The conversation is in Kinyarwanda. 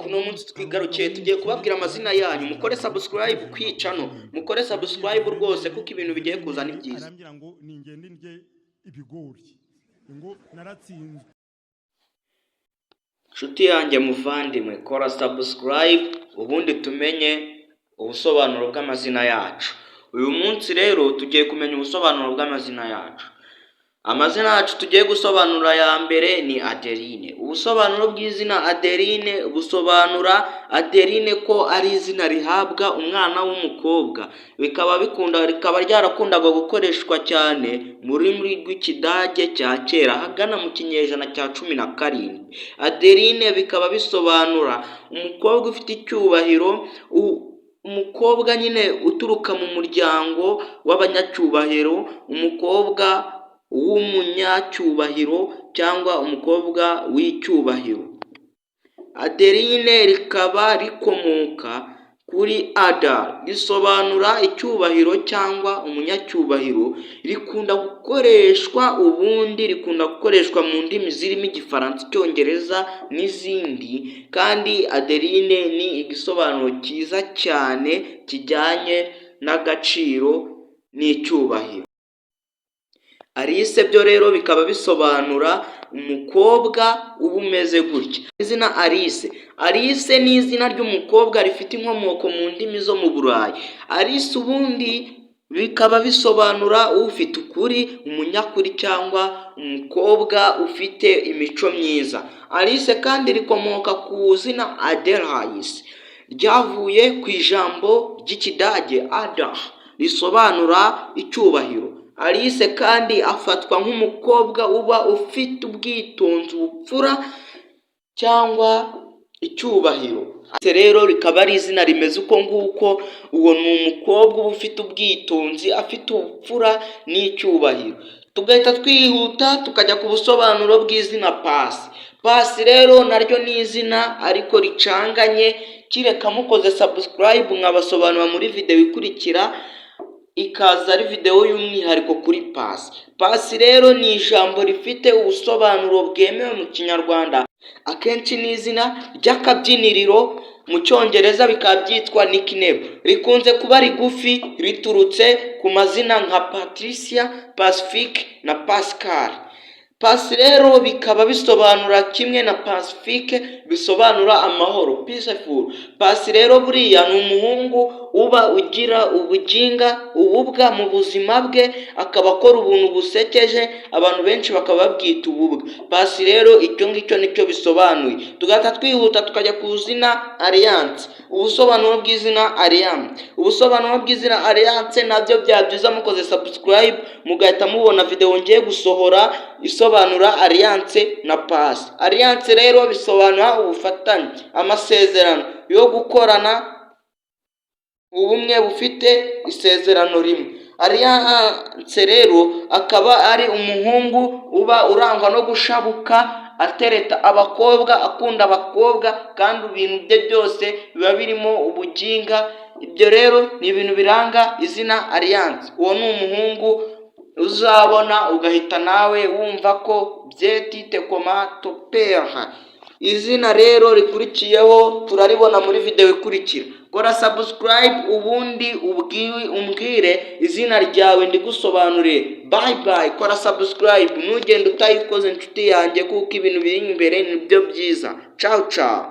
Kuno munsi twigarukiye, tugiye kubabwira amazina yanyu. Mukore subscribe kwicano, mukore subscribe rwose, kuko ibintu bigiye kuza ni byiza. Arambwira ngo ningende ndye ibigori, ngo naratsinzwe. Nshuti yanjye muvandimwe, kora subscribe ubundi tumenye ubusobanuro bw'amazina yacu. Uyu munsi rero tugiye kumenya ubusobanuro bw'amazina yacu. Amazina yacu tugiye gusobanura, ya mbere ni Adeline. Ubusobanuro bw'izina Adeline, busobanura Adeline ko ari izina rihabwa umwana w'umukobwa, bikaba bikunda, rikaba ryarakundaga gukoreshwa cyane mu rurimi rw'Ikidage cya kera, ahagana mu kinyejana cya 17. Adeline bikaba bisobanura umukobwa ufite icyubahiro, umukobwa nyine uturuka mu muryango w'abanyacyubahiro, umukobwa w'umunyacyubahiro cyangwa umukobwa w'icyubahiro. Adeline rikaba rikomoka kuri Adar, risobanura icyubahiro cyangwa umunyacyubahiro. Rikunda gukoreshwa, ubundi rikunda gukoreshwa mu ndimi zirimo Igifaransa, Icyongereza n'izindi. Kandi Adeline ni igisobanuro cyiza cyane kijyanye n'agaciro n'icyubahiro. Alice byo rero bikaba bisobanura umukobwa uba umeze gutya. Izina Alice, Alice ni izina ry'umukobwa rifite inkomoko mu ndimi zo mu Burayi. Alice ubundi bikaba bisobanura ufite ukuri, umunyakuri cyangwa umukobwa ufite imico myiza. Alice kandi rikomoka ku izina Adelais, ryavuye ku ijambo ry'Ikidage Adar, risobanura icyubahiro. Alice kandi afatwa nk'umukobwa uba ufite ubwitonzi, ubupfura cyangwa icyubahiro. Rero rikaba ari izina rimeze uko nguko. Uwo ni umukobwa uba ufite ubwitonzi, afite ubupfura n'icyubahiro. Tugahita twihuta tukajya ku busobanuro bw'izina Pasi. Pasi rero naryo ni izina ariko ricanganye, kireka mukoze subscribe nkabasobanura muri videwo ikurikira, ikaza ari videwo y'umwihariko kuri Pasi. Pasi rero ni ijambo rifite ubusobanuro bwemewe mu Kinyarwanda, akenshi ni izina ry'akabyiniriro, mu Cyongereza bikaba byitwa nickname. Rikunze kuba rigufi, riturutse ku mazina nka Patricia, Pacifique na Pascal. Pasi rero bikaba bisobanura kimwe na Pacifique, bisobanura amahoro, peaceful. Pasi rero buriya ni umuhungu uba ugira ubuginga, ububwa mu buzima bwe, akaba akora ubuntu busekeje, abantu benshi bakaba babwita ububwa. Pasi rero icyo ngicyo nicyo bisobanuye. Tugahita twihuta tukajya ku zina Alliance. Ubusobanuro bw'izina Alliance, ubusobanuro bw'izina Alliance nabyo byaba byiza mukoze subscribe, mugahita mubona videwo ngiye gusohora isobanura Alliance na Pasi. Alliance rero bisobanura ubufatanye, amasezerano yo gukorana, ubumwe bufite isezerano rimwe. Alliance rero akaba ari umuhungu uba urangwa no gushabuka, atereta abakobwa, akunda abakobwa, kandi ibintu bye byose biba birimo ubuginga. Ibyo rero ni ibintu biranga izina Alliance. Uwo ni umuhungu uzabona ugahita nawe wumva ko byetite koma topera. Izina rero rikurikiyeho turaribona muri videwo ikurikira. Kora subscribe ubundi umbwire izina ryawe ndigusobanurire. Bye bye. Kora subscribe, ntugende utayikoze, inshuti yanjye, kuko ibintu biri imbere nibyo byiza. Ciao ciao.